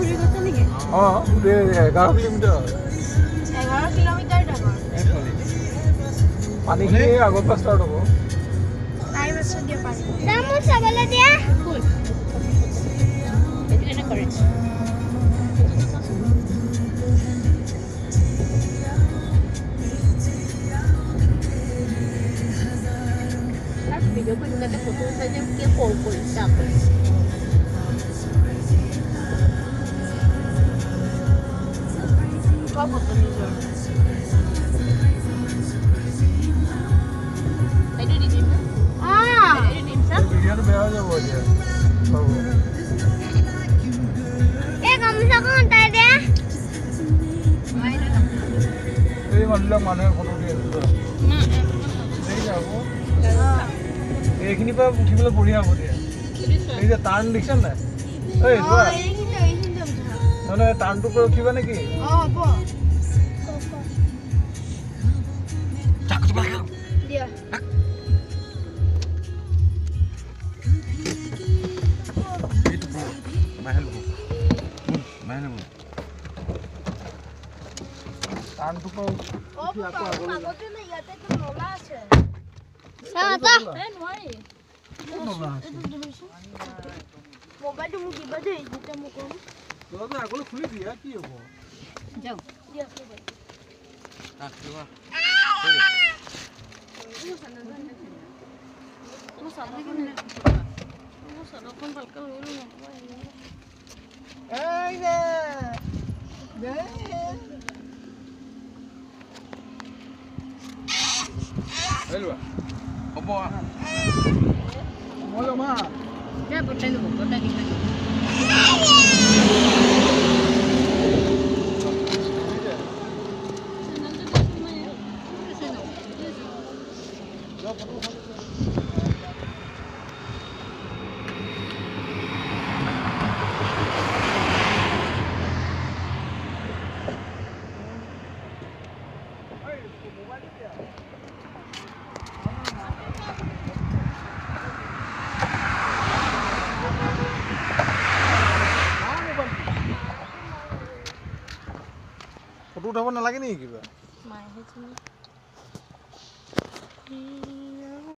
ঘূৰি গৈছে নেকি? অঁ, গোটেই 11 কিলোমিটাৰ। 11 কিলোমিটাৰ ডাঙৰ। পানীখিনি আগৰ পৰা ষ্টাৰ্ট হ'ব। টাইম আছে দিয়া পানী। মোক চাবলৈ দিয়া। এইটো কেনে কৰে? ভিডিঅ' কৰি তাতে ফটো উঠাই যে কিয় কল কৰিছে আকৌ? ফটো নিজৰ এইটো দি দিম, এইটো দিম চা। ভিডিঅ'টো বেয়া হৈ যাব এতিয়া। এই গামোচাখন উঠাই দিয়া। এই মানুহবিলাক মানুহে ফটো দিয়ে। এইখিনিৰ পৰা উঠিবলৈ বঢ়িয়া হ'ব দিয়া। এই যে টাৰ্ণ দেখিছা নাই? এই যোৱা নহয়, টাৰ্ণটোৰ পৰা উঠিবা নেকি? টাৰ্ণটোৰ পৰা উঠি আকৌ আগলৈ। মোবাইলটো মোক দিবা দেই, যেতিয়া মোক কম। আগলৈ খুলি দিয়া, কি হ'ব? যাওঁ। হ'ব। মই যাম। যা, বৰ্তাই ল'ব, বৰ্তাই দি থৈ। ফটো উঠাব নালাগে নেকি কিবা?